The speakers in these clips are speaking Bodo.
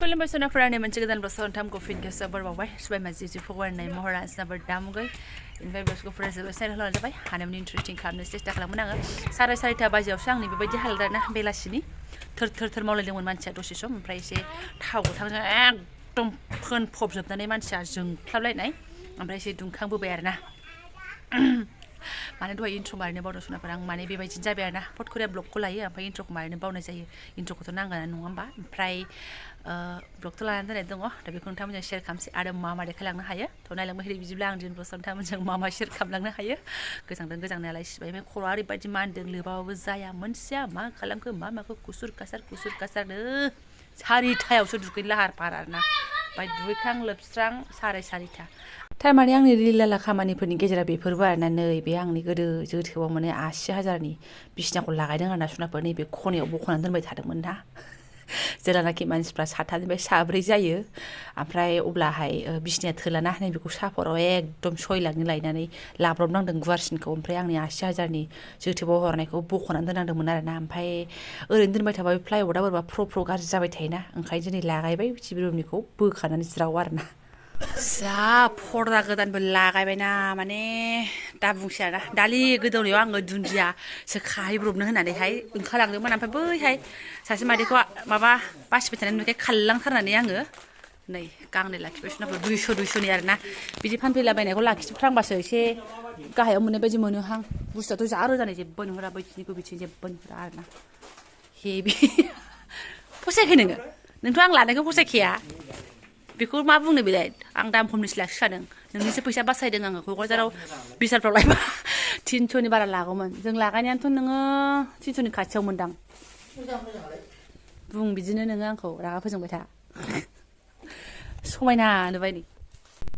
खुलुमबाय सोनाफोरानि मोनसे गोदान बोसोर थामखौ फिन खेबसे बरबावबाय सबाय माजि जि फगवारनाय महरा साबर दामुगै इनफाय बसखौफोरा जोबोद साइड होलांनाय जाबाय हानामनि इन्ट्रेस्टिं खालामनो सेस्था खालामोन आङो 4:30 बाजियावसो आंनि बेबायदि हालोदाना बेलासिनि थोर मावलायदोंमोन मानसिया दसे सम ओमफ्राय एसे थाव गोथांजों एकदम फोनफबजोबनानै मानसिया जोंख्लाबलायनाय ओमफ्राय एसे दुंखांबोबाय आरोना माने दहाय इन्ट्र मारिनो बावदों सोनाफोरा आं माने बेबायदिनो जाबाय आरोना फटखरिया ब्लगखौ लायो ओमफ्राय इन्ट्रखौ मारिनो बावनाय जायो इन्ट्रखौथ' नांगोन नङा होमबा ओमफ्राय ब्लगथ' लानानै दोननाय दङ दा बेखौ नोंथांमोनजों शेयार खालामसै आरो मा देखायलांनो हायो थ' नायलांबाय थायो बिदिब्ला आं दिनै बोसोर नोंथांमोनजों मा शेयार खालामलांनो हायो गोजांदों गोजांनायालाय सिबाय ओमफ्राय खर'आ ओरैबायदि मानदों लोबाबाबो जाया मोनसेया मा खालामखो माखो कुसुर कासारनो 4:00 दुगैनो लाहार फाहार आरोना ओमफ्राय दुगैखां लोबस्रां 4:30 थारमाने आंनि लिलाला खामानिफोरनि गेजेराव बेफोरबो आरोना नै बे आंनि गोदो जोथोबाव माने 80,000नि बिसिनाखौ लागायदों आरोना सुनाफोर नैबे खनायाव बख'नानै दोनबाय थादोंमोन ना जेलानाखि मानसिफ्रा 7निफ्राय 4 जायो ओमफ्राय अब्लाहाय बिसिनाया थोलाना नै बेखौ सापराव एकदम 6 लाखनि लायनानै लाब्रबनांदों गुवारसिनखौ ओमफ्राय आंनि 80,000नि जोथोबाव हरनायखौ बख'नानै दोननांदोंमोन आरोना ओमफ्राय ओरैनो दोनबाय थाबा बे प्लाइउडआ बोरैबा फ्र गाज्रि जाबाय थायोना ओंखायनो दिनै लागायबाय टिभि रुमनिखौ बोखानानै ज्राव आरोना जा पर्दा गोदानबो लागायबायना माने दा बुंसै आरोना दालि गोदौनायाव आङो दुन्दियासो खाहैब्रबनो होननानैहाय ओंखारलांदोंमोन ओमफ्राय बैहाय सासे मादैखौ माबा बासिबाय थानाय नुनायखाय खारलांथारनानै आङो नै गांनै लाखिबाय सुनाफोर 200नि आरोना बिदि फानफैलाबायनायखौ लाखिफ्रांबासो एसे गाहायाव मोननाय बायदि मोनोहां बुस्थुआथ' जा रोजानाय जेबो नुहुरा बैथिनिखौ बिथिं जेबो नुहुरा आरोना हेभि फसायाखै नोंथ' आं लानायखौ फसायखाया बेखौ मा बुंनो बेलाय आं दाम खमनिसो लाखिखादों नोंनिसो फैसा बासायदों आङो क'क्राझाराव बिसारफ्राव लायबा 300नि बारा लागौमोन जों लागायनायाथ' नोङो 300नि खाथियाव मोनदां बुं बिदिनो नोङो आंखौ रागा फोजोंबाय था समायना नुबाय नै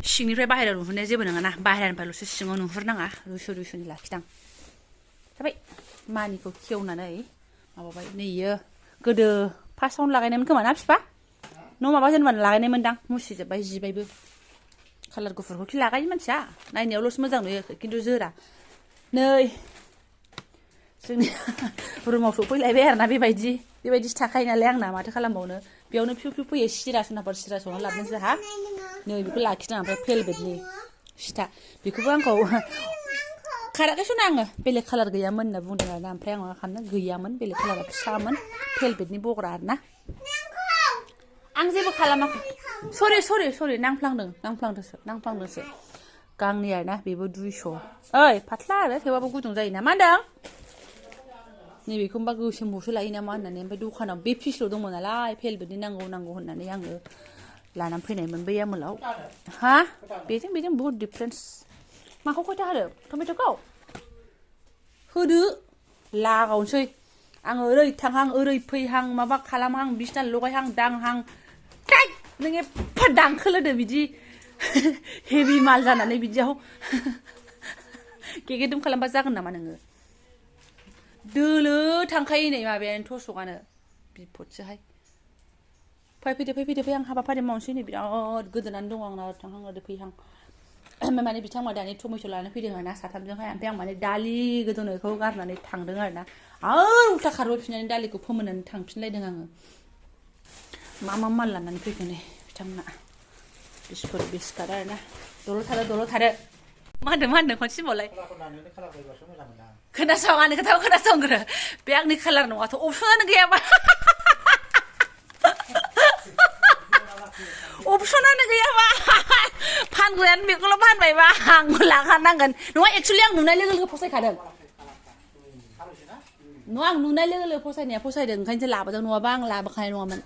सिंनिफ्राय बाहेरायाव नुहुरनाया जेबो नङा ना बाहेरानिफ्रायल'सो सिङाव नुहुरनाङा 200नि लाखिदां जाबाय मानिखौ खेवनानै माबाबाय नै इयो गोदो फार्स्टआवनो लागायनायमोन खोमा ना बिफा न' माबा जेनेबा लागायनाय मोनदां मुसिजोब्बाय जिबायबो कालार गुफुरखौ लागायो मानसिया नायनायावल'सो मोजां नुयो खिन्थु जोरा नै जोंनि रुमाव सफैलायबाय आरोना बेबायदिसो थाखायो नालाय आंना माथो खालामबावनो बेयावनो फिउ फैयो सिरा संना लाबोनो जोंहा नै बेखौ लाखिदों ओमफ्राय भेलभेटनि सिथा बेखौबो आंखौ खाराखै सना आङो बेलेग कालार गैयामोन होनना बुंदों आरोना ओमफ्राय आं मा खालामनो गैयामोन बेलेग कालारा फिसामोन भेलभेटनि बग्रा आरोना आं जेबो खालामाखै सरि नांफ्लांदोंसो गांनै आरोना बेबो 200 ओइ फाथ्ला आरो थेवबाबो गुदुं जायोना मा होनदों नैबेखौबा गोसोमखौसो लायो नामा होननानै ओमफ्राय दखानाव बे फिसल' दंमोन नालाय भेलभेटनि नांगौ होननानै आङो लानानै फैनायमोन बै आमोलाव हा बेजों बहुत डिफारेन्स माखौ खयथा होदो टमेट'खौ होदो लागावनोसै आङो ओरै थांहां ओरै फैहां माबा खालामहां बिसिना लगायहां दांहां नों एफा दांखोलोदो बिदि हेभि माल जानानै बिदियाव गेगेदुम खालामबा जागोन नामा नोङो दोलो थांखायो नै माबायानो थसकआनो बिपदसोहाय फैदो आं हाबाफारि मावनोसै नै बिराद गोदोनानै दङ आंना थांहां ओरै फैहां माने बिथांमोना दानि टमेट' लानो फैदों आरोना साथामजोंहाय ओमफ्राय आं माने दालि गोदौनायखौ गारनानै थांदों आरोना उल्था खारबोफिननानै दालिखौ फोमोननानै थांफिनलायदों आङो मा माल लानानै फैखो नै बिथांमोना बिस्कुट आरोना दलर थादो मा होनदों खनसे होनबावलाय खोनासं आंनि खोथाखौ खोनासंग्रो बे आंनि कालार नङाथ' अपसनानो गैयाबा फानग्रायानो बेखौल' फानबायबा आंबो लाखानांगोन नङा एक्सुवेलि आं नुनाय लोगो लोगो फसायखादों नङा आं नुनाय लोगो लोगो फसायदों ओंखायनोसो लाबोदों नङाबा आं लाबोखानाय नङामोन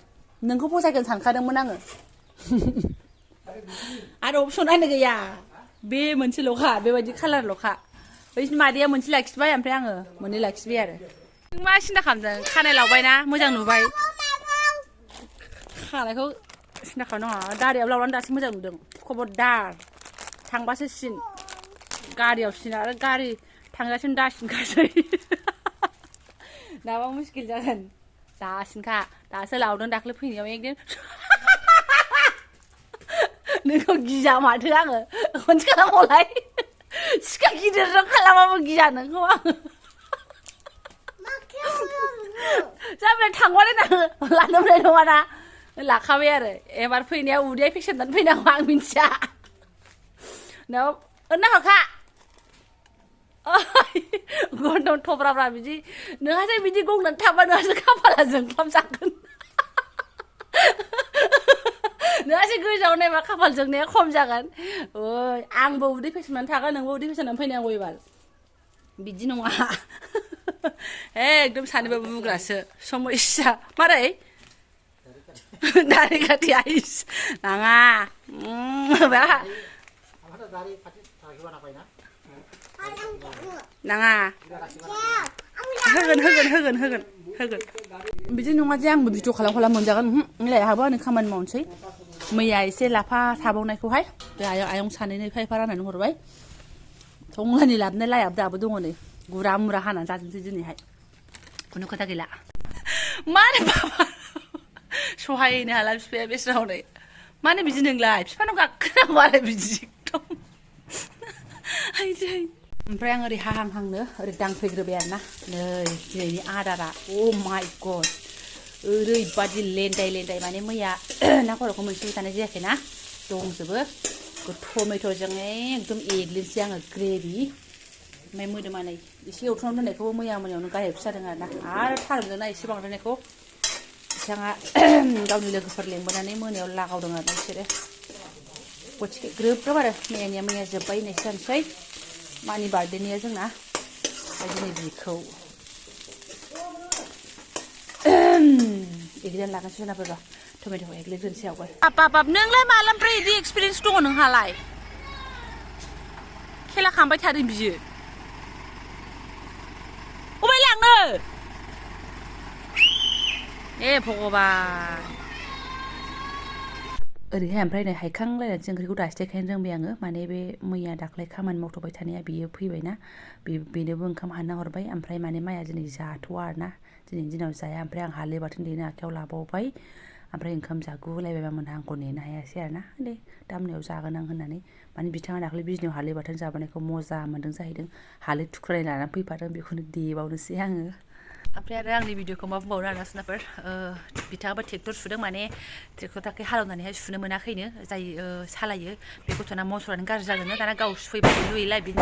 नोंखौ फसायगोन सानखादोंमोन आङो आरो अपसनानो गैया बे मोनसेल'खा बेबायदि कालारल'खा बै मादैया मोनसे लाखिबाय ओमफ्राय आङो मोननै लाखिबाय आरो नों मा सिन्था खालामदों खानाय लावबायना मोजां नुबाय खानायखौ सिन्था खालामनाङा दारियाव लावनानै दासो मोजां नुदों खबरदार थांबासो सिन गारियाव सिन आरो गारि थांजासिम दासिनखासै दाबा मुस्किल जागोन दासिनखा दासो लावदों दाख्लै फैनायाव एकदम नोंखौ गिया माथो आङो खनसे खालामबावलाय सिखा गिदिरजों खालामाबो गिया नोंखौ आङो जाबाय गाबोन थांबानो ना लानो मोननाय नङा ना लाखाबाय आरो एबार फैनाया उदै फेसेमनानै फैनांगौ आं मिन्थिया नाव ना हरखा गन्थं थब्राब्रा बिदि नोंहासो बिदि गंनानै थाबा नोंहासो खाफाला जोंख्लाब जागोन नोंहासो गोजाव नायबा खाफाल जोंनाया खम जागोन ओइ आंबो उदै फेसेमनानै थागोन नोंबो उदै फेसेमनानै फैनांगौ एबार बिदि नङा एकदम सानैबो बुग्रासो समस्या मारै दारि खाथि आइस नाङा नाङा होगोन बिदि नङा जे आंबो भिडिअ खालाम मोनजागोन मिलाय हाबो आं खामानि मावनोसै मैया एसे लाफा थाबावनायखौहाय आयं सानैनो एफा राननानै हरबाय संलानि लाबोनाय लायाबो दाबो दङ नै गुरा मुरा हानानै जाजोबसै दिनैहाय खुनु खोथा गैला मानो बाबा सहायनो हाला बिफाया बेसे हनै मानो बिदि नोंलाय बिफानाव गाखोनांगौ आरो बिदि एकदम ओमफ्राय आं ओरै हाहांहांनो ओरै दांफैग्रोबाय आरो ना नै दिनैनि आदारा अ माइ गड ओरैबादि लेन्दाय माने मैया ना खर'खौ मोनसेबो जानाय जायाखै ना दंजोबो टमेट'जों एकदम एग्लिनोसै आङो ग्रेभि ओमफ्राय मोदोमा नै एसे एवथ्रमना दोननायखौबो मैया मोनायावनो गायहेबसो जादों आरो ना आरो थारुनजोंना एसे बांद्रायनायखौ बिथाङा गावनि लोगोफोर लेंबोनानै मोनायाव लागावदों आरो बिसोरो गथिखे ग्रोब आरो मैया जोब्बाय होननायसो जानोसै मानि बार्थडेनिया जोंना दिनै बिखौ एग्लिनानै लागासिनो जोंनाबो र' टमेट'खौ एग्लिग्रोनोसै आवगाय बाब नोंलाय मालानिफ्राय बिदि एक्सपिरियेन्स दङ नोंहालाय खेला खालामबाय थादों बियो अबाय लाङो ए भगबान ओरैहाय ओमफ्राय नै हायखांलायनानैसो ओंख्रिखौ दासिदेखायनो रोंबाय आङो माने बे मैया दाख्लै खामानि मावथ'बाय थानाया बियो फैबायना बेनोबो ओंखाम हानना हरबाय ओमफ्राय माने माया दिनै जाथ'वा आरोना दिनैनि दिनाव जाया ओमफ्राय आं हालदै बाथोन देनो आखायाव लाबावबाय ओमफ्राय ओंखाम जागुलायबायबा मोनहा आंखौ नेनो हायासै आरोना दे दा मोनायाव जागोन आं होननानै माने बिथाङा दाख्लै बिजनियाव हालदै बाथोन जाबोनायखौ मजा मोन्दों जाहैदों हालदै थुख्राय लानानै फैफादों बेखौनो देबावनोसै आङो ओमफ्राय आरो आंनि भिडिअखौ मा बुंबावनो आरोना सुनाफोर बिथाङाबो ट्रेक्टर सुदों माने ट्रेक्टर दाख्लै हालेवनानैहाय सुनो मोनाखैनो जाय सालायो बे गथ'ना मटरानो गाज्रि जादोंनो दाना गाव सुफैबाय लुयैलाय बिनि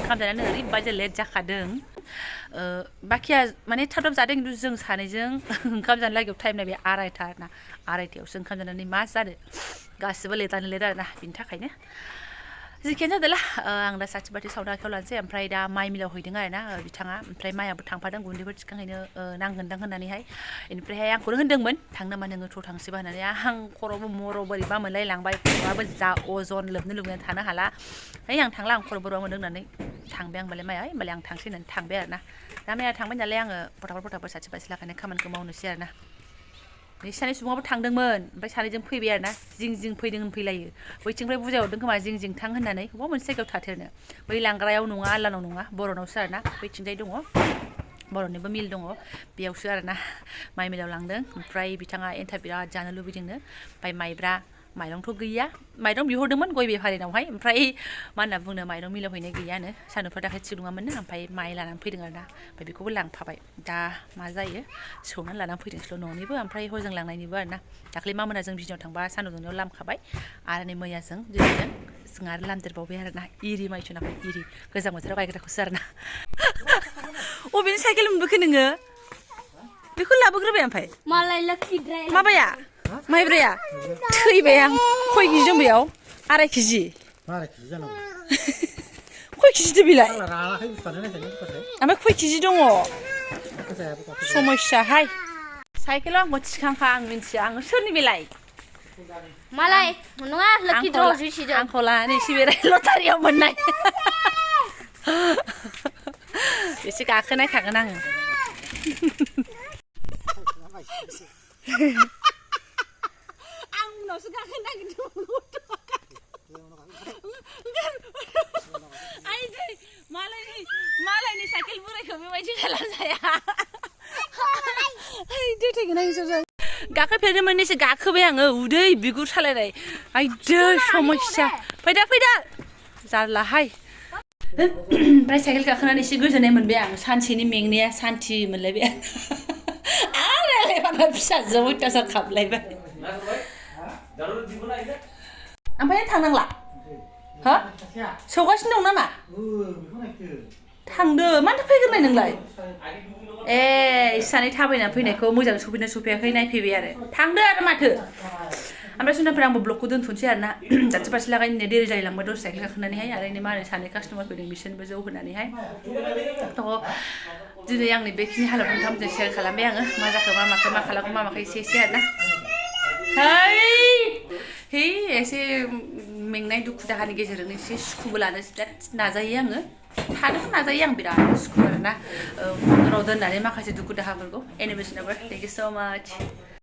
ओंखाम जानानै ओरैबादि लेट जाखादों बाखिया माने थाब जादों खिन्थु जों सानैजों ओंखाम जानो लागैयाव टाइम नायबाय आरायथा आरोना आरायथायावसो ओंखाम जानानै मा जादों गासिबो लेटानो लेट आरोना बिनि थाखायनो जिखियानो जादोंला आं दा साथि बाथि सावनो आखायाव लानोसै ओमफ्राय दा माइ मिलाव हैदों आरोना बिथाङा ओमफ्राय माइयाबो थांफादों गुन्दैफोर थिखांहैनो नांगोनदां होननानैहाय बेनिफ्रायहाय आंखौनो होनदोंमोन थांनो मा नोङो थ' थांसैबा होननानै आं खर'बो मर' बोरैबा मोनलायलांबाय खर'आबो जा अजन लोबनो लुबैनानै थानो हाला है आं थांला आं खर' बोरैबा मोनदों होननानै थांबाय आं होनबालाय माया होनबालाय आं थांसै होननानै थांबाय आरोना दा माया थांबाय नालाय आङो फटाफट साथि बाथि लागायनाय खामानिखौ मावनोसै आरोना बे सानै सुबुङाबो थांदोंमोन ओमफ्राय सानैजों फैबाय आरोना जिं फैदों होनफैलायो बैथिंनिफ्राय बुजायहरदों खोमा जिं थां होननानै बबेबा मोनसे जायगायाव थाथेरनो बै लांग्रायाव नङा आलानाव नङा बर'नावसो आरोना बैथिंजाय दङ बर'निबो मिल दङ बेयावसो आरोना माइ मिलाव लांदों ओमफ्राय बिथाङा एन्थाब बिराद जानो लुबैदोंनो ओमफ्राय माइब्रा माइरंथ' गैया माइरं बिहरदोंमोन गय बेफारिनावहाय ओमफ्राय मा होनना बुंनो माइरं मिलाव हैनाय गैयानो सान्दुंफोर दाख्लै थिग नङामोननो ओमफ्राय माइ लानानै फैदों आरोना ओमफ्राय बेखौबो लांफाबाय दा मा जायो सौनानै लानानै फैदोंसल' न'निबो ओमफ्राय हजों लांनायनिबो आरोना दाख्लै मा मोना जों बिजनियाव थांबा सान्दुं दुंनायाव लामखाबाय आरो नै मैयाजों दिनैजों जों आरो लामदेरबावबाय आरोना इरि माइ सुनाखौ इरि गोजां बोथोराव गायग्राखौसो आरोना अबेनि साइकेल मोनबोखो नोङो बेखौ लाबोग्रोबाय ओमफ्राय मालाय लोखिद्राय माबाया माइब्राया थैबाय आं खय केजि दं बेयाव आराय केजि खय केजि बेलाय ओमफ्राय खय केजि दङ समस्याहाय साइकेलाव आंखौ थिखांखा आं मिन्थिया आं सोरनि बेलाय मालाय नङा लोखिद्राव जुसिदों आंखौ लानानै एसे बेराय लटारियाव मोननाय एसे गाखोनायखागोन आङो आं उनावसो गाखोनो नागिरदोंमोन मालायनि साइकेल बोरायखौ बेबायदि खालामजाया गाखोफेरनो मोननैसो गाखोबाय आङो उदै बिगुर सालायनाय आइदै समस्या फैदा जारलाहाय ओमफ्राय साइकेल गाखोनानै एसे गोजोननाय मोनबाय आं सानसेनि मेंनाया सान्थि मोनलायबाय आरो फिसाजो अयथासार खालामलायबाय ओमफ्राय थांनांला हो सौगासिनो दं नामा थांदो मानो फैग्रोनाय नोंलाय ए इसानै थाबायनानै फैनायखौ मोजां सफैना सफैयाखै नायफैबाय आरो थांदो आरो माथो ओमफ्राय सुनाफोर आंबो ब्लगखौ दोनथ'नोसै आरो ना जाथि फारसे लागायनो देरि जालांबाय दसे साइकेल गाखोनानैहाय आरो मा होनो सानै कास्टमार फैदों बिसोरनोबो जौ होनानैहाय थ' दिनै आंनि बेखिनि हालोद नोंथांमोनजों शेयार खालामबाय आङो मा जाखो मा माखो मा खालामखो मा माखो एसे आरो ना है एसे मेंनाय दुखु दाहानि गेजेरजों एसे सुखुबो लानो बिराद नाजायो आङो थानोबो नाजायो आं बिराद सुखु आरोना उनाव दोननानै माखासे दुखु दाहाफोरखौ एनिवेज नेभार थेंक इउ सो माच